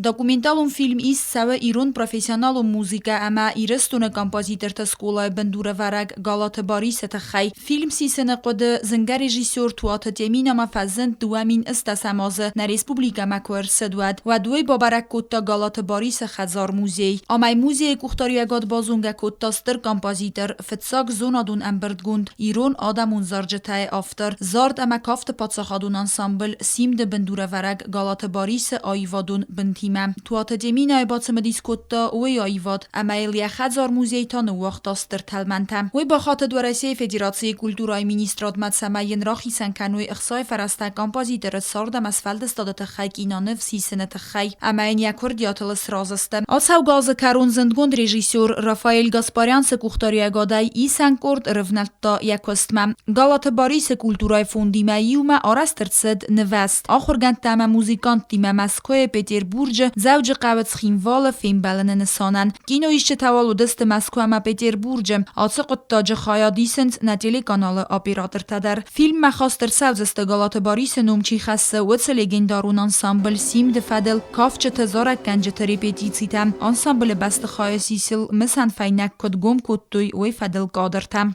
Документалон фильм ист цӕуы ирон профессионалон музыкӕ ӕмӕ Ирыстоны композиторты скъолайы бындурӕвӕрӕг Галаты Барисы тыххӕй. Фильм сисыны хъуыды зынгӕ режиссер Туаты Теминӕмӕ фӕзынд 2010 азы нӕ республикӕмӕ куы ӕрцыд, уӕд. Уӕд уый бабӕрӕг кодта Галаты Барисы хӕдзар-музей. Амӕй музейы къухдариуӕгад базонгӕ кодта стыр композитор, фыццаг зонадон ӕмбырдгонд Ирон адӕмон зарджытӕ-йы автор, зард ӕмӕ кафты паддзахадон ансамбль Симд-ы бындурӕвӕрӕг Галаты Барисы аивадон бынтимӕ. Туаты Деминайы бацымыдис кодта уый аивад, ӕмӕ йыл йӕ хӕдзар-музей та ныууагъта стыр тӕлмӕнтӕ. Уый бахатыд Уӕрӕсейы Федерацийы культурӕйы министрадмӕ, цӕмӕй йын рахицӕн кӕной ӕхцайы фӕрӕзтӕ композиторы цард ӕмӕ сфӕлдыстады тыххӕй киноныв сисыны тыххӕй, ӕмӕ йын йӕ куырдиатыл сразы сты. Ацӕугӕ азы кӕрон зындгонд режиссер Рафаэль Гаспарянцы къухдариуӕгадӕй исӕн къорд ӕрывнӕлдта йӕ куыстмӕ. Галаты Барисы культурӕйы фондимӕ иумӕ арӕзт ӕрцыд нывӕзт ахуыргӕндтӕ ӕмӕ музыканттимӕ Мӕскуыйы, Петербурджы, Дзӕуджыхъӕуы, Цхинвалы фембӕлыны нысанӕн. Киноисджытӕ уал уыдысты Мӕскуы ӕмӕ Петербурджы. Ацы хъуыддаджы хайад исынц нӕ телеканалы оператортӕ дӕр. Фильммӕ хаст ӕрцӕудзысты Галаты Барисы ном чи хӕссы, уыцы легендарон ансамбль Симд-ы фӕдыл кафджыты, зарӕггӕнджыты репетицитӕ, ансамблы бӕстыхайы сисыл мысӕн фӕйнӕг куыд гом кодтой, уый фӕдыл кадртӕ.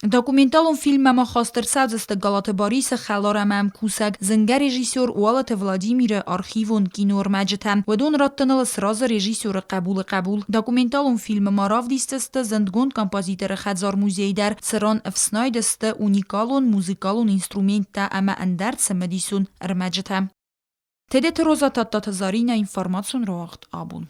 Документалон фильммӕ ма хаст ӕрцӕудзысты Галаты Барисы хӕлар ӕмӕ ӕмкусӕг, зынгӕ режиссер Уалыты Владимиры архивон киноӕрмӕджытӕ. Уыдон раттыныл сразы режиссеры хъӕбулы хъӕбул. Документалон фильмы ма равдисдзысты зындгонд композиторы хӕдзар-музей дӕр, цыран ӕфснайд сты уникалон музыкалон инструменттӕ ӕмӕ ӕндӕр цымыдисон ӕрмӕджытӕ. Тедеты Роза Тадтаты Заринӕ информацион рауагъд абон.